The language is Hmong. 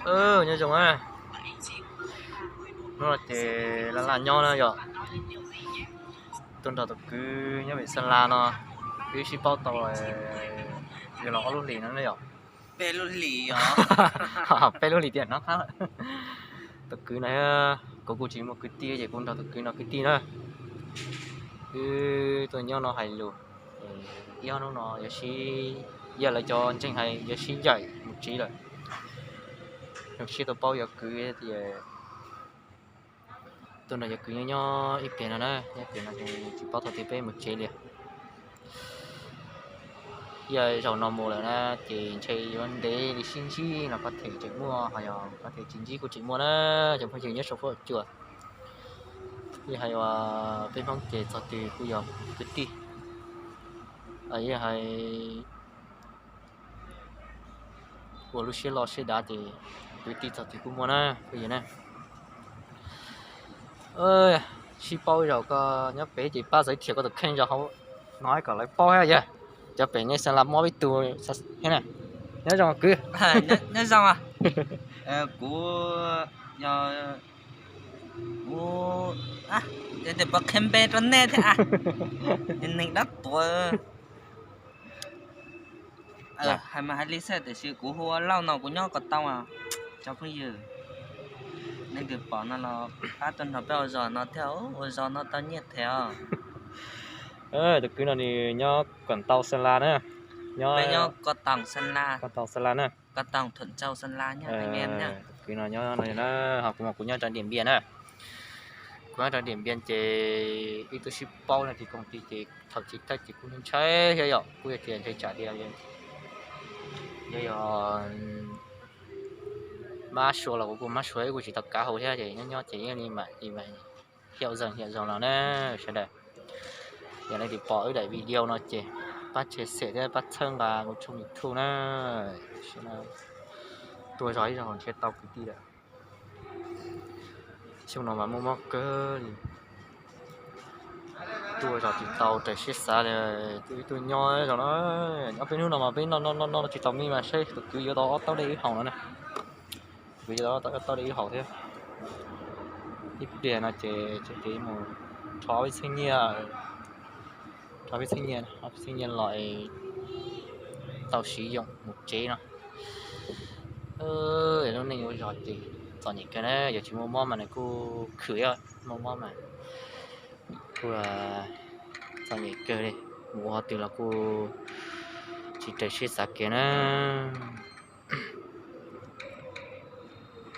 Nyob zoo, hnub no ces laj laj nyob na yom. Tuaj nrog tus kwv nyob pem Xeeb Las no, twb sib paub tau yuav los ob lub hlis no na yom. Peb lub hlis tiam no. Tus kwv no, kuv kuj tsis muaj kwv tij ces kuv nrog tus kwv no kwv tij na. Wb tuaj nyob no hais lus, ib ob hnub no yuav sib, yog lawv cov ntseeg hais yuav sib ncaim mus tsev lawm. Zoo siab tau paub yog kwv tias tuaj nrog yog kwv nyob nyob ib pliag no na, nyob ib pliag no tsis paub thaum twg peb mus tsev li. Yog zaum no mus lawm na ces ntshe yuav ntev li sib ntsib no, pab them tseem muaj, ho yog pab them tsis ntsib kuj tseem muaj na, cov phooj ywg nyob saum huab cua. Yeej hais uas peb Hmoob ces txog twg kuj yog kwv tij. Yeej hais ua lub siab loj siab dav ces kwv tij txog twg kuj muaj na phooj ywg na. Sib paub zaum koj nyob pem ces pab xav thiam koj tus kheej zog hauv no kom lawv paub thiab yog cov pem nej Xeeb Las mob ib tug thiab na. Nyob zoo kwv. Nyob zoo. Kuv yog, kuv, es pov qhia npe rau nej thiab, neeg dab tuav. Hais mas hais li xwb tiam sis kuv hu ua Lauj no, kuv nyob Ko Tau, cov phooj ywg. Leej twg pom no los pab tuaj nrog peb ua zog no thiab, ua zog no tau nyiaj them os. Tus kwv no nws nyob Ko Tau Xeeb Las na. Nyob Ko Tau Xeeb Las na. Tus kwv no nyob no na, ho kuv mas kuv nyob rau Diam Npias na. Kuv nyob rau Diam Npias ces wb twb sib paub no ces koom tij ces thaum chiv thawj ces kuv ntshai thiab yom, kuj yog tias ntshai tsam tias yog, yog mab sua los kuv kuj mab sua, wb kuj tsis tau kav hauv thiab ces nyob nyob ces yeej li mam li mam hiaum zeeg hiaum zoog los na sawv daws. Yog leej twg pom wb daim video no ces pab share thiab pab txhawb nqa kuv tshooj YouTube na. Tuaj zog ib zaug ntshe tau kwv tij lawm. Xyoo no mas muaj mob kawg li. Tuaj zog tsis tau raws siab xav li, tuaj nyob zog no. Nyob peb hnub no mas peb noj noj noj tsis tau me mas saib tus kwv yuav tau ob taub dej wb haus no na. Kwv yuav tau ob taub dej wb haus thiab. Ib pliag no ces tseem mus rho peb txheeb nyiaj, rho peb txheeb nyiaj, ob peb txheeb nyiaj los tau siv yoom mus tsev no. Lub neej ua zog ces txom nyem kawg na, yog tsis muaj mob mas nws kuj khwm, muaj mob mas kuj txom nyem kawg li, mus ua qhov twg los kuj tsis raws siab xav kiag na.